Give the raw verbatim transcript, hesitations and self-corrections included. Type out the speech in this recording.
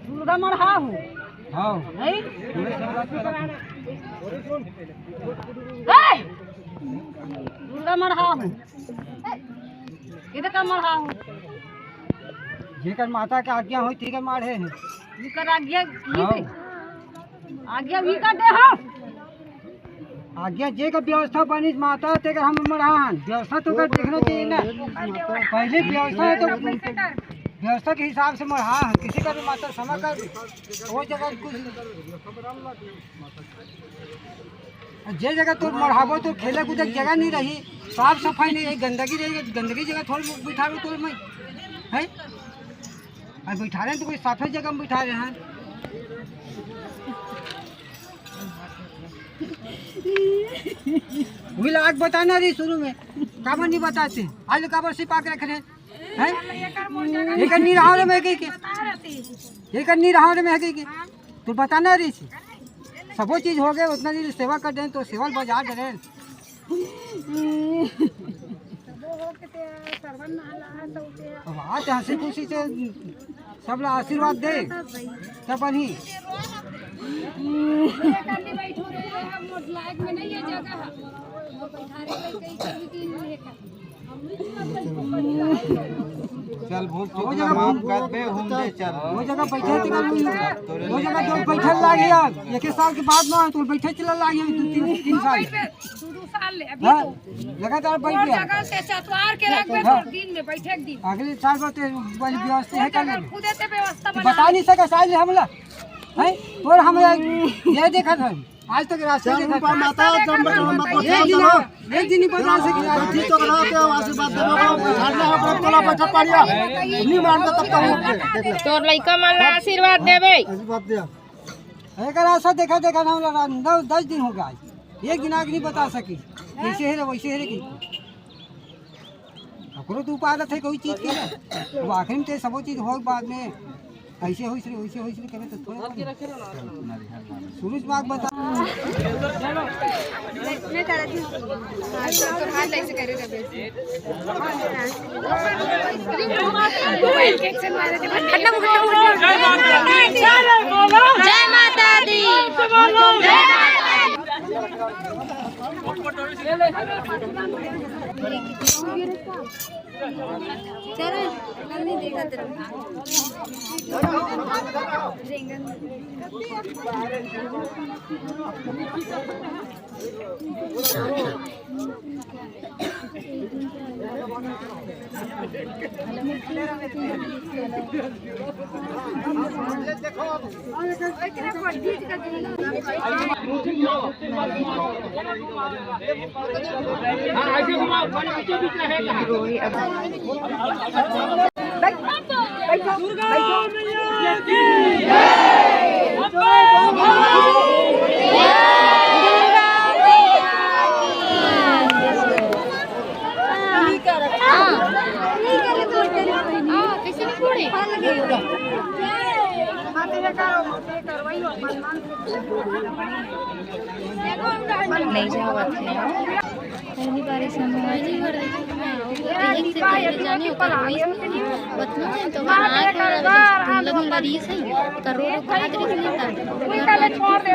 दुर्गा मड़हा हूँ। हाँ। नहीं? पूरे सब रात में रखो। ए! दुर्गा मड़हा हूँ। किधर का मड़हा हूँ? जेकर माता के आज्ञा होई, तेकर माड़हे हे। जेकर आज्ञा, हाँ। आज्ञा भी कर दे, हाँ। आज्ञा जे का व्यवस्था बनिस माता, तेकर हम मढ़ान। व्यवस्था तो कर देखना चाहिए ना। पहले व्यवस्था है तो व्यवस्था के हिसाब से मढ़ा, किसी का भी माता समा कर वो जगह कुछ, जे जगह तो मढ़ाबो तो खेले कूदे के जगह नहीं रही, साफ सफाई नहीं रही, गंदगी रही, गंदगी जगह थोड़ी बिठाबो तो मैं, है? अब बैठा रहे हैं तो कोई साफे जगह में बैठा रहे हैं। वही लाग बताना रही शुरू में, काबर नहीं बताते, आज काबर सिपा के रख रहे हैं? एकर नहीं रहा रे मैं कही के, एकर नहीं रहा रे मैं कही के, तो बताना रही थी। सबो चीज हो गए, उतना दिन सेवा कर दें तो सेवा बाजार डरे। अब आज हंसी खुशी से सब ला आशीर्वाद दे, तब बनी। चल, भूल चूक ला माफ कर दे, हम दे चल। वो जगह बैठे थे, वो जगह जो बैठल लागे यार, एक एक साल के बाद ना तो बैठे चला लागे दो तीन, तीन साल। दो, दो साल ले, अभी हाँ, तो लगातार बैठ और गया। जगह से चतवार के रख दे, हाँ। तो दिन में बैठे एक दिन। अगले साल पर तो वाली व्यवस्था है कर लेंगे। खुदे से व्यवस्था तो बना बता नहीं सका साल हमला, हैं? और हम ये देखा था। आज तक रास्ता चल देखा। रूपा माता, जब बचा हम एक दिन चलो। एक दिन ही बता सके आज। ठीक तो रहा के आशीर्वाद देबो, बैठाना है, अपना तोला बैठा पाड़िया। नहीं मानता तब तो हम देख ले। तोर लइका मन ला आशीर्वाद देबे। आशीर्वाद दे। एकर आशा देखा देखा ना होला, नौ दस दिन हो गया आज। एक दिन आगे नहीं बता सकी। कैसे है रे, वैसे है रे की। ओकरो तो उपाय रहते कोई चीज के ना। अब आखिर में तो सबो चीज हो बाद में ऐसे होइस रे, वैसे होइस रे, करे तो थोड़ा। सूरज बाग बता। जय माता दी। नहीं जावत है। पहली बार ऐसा हुआ है। एक से पहले जाने ओकर वही बतना है तो बना के लगी लगी रही है। करोड़ रुपया दे नहीं था। छोड़ दे।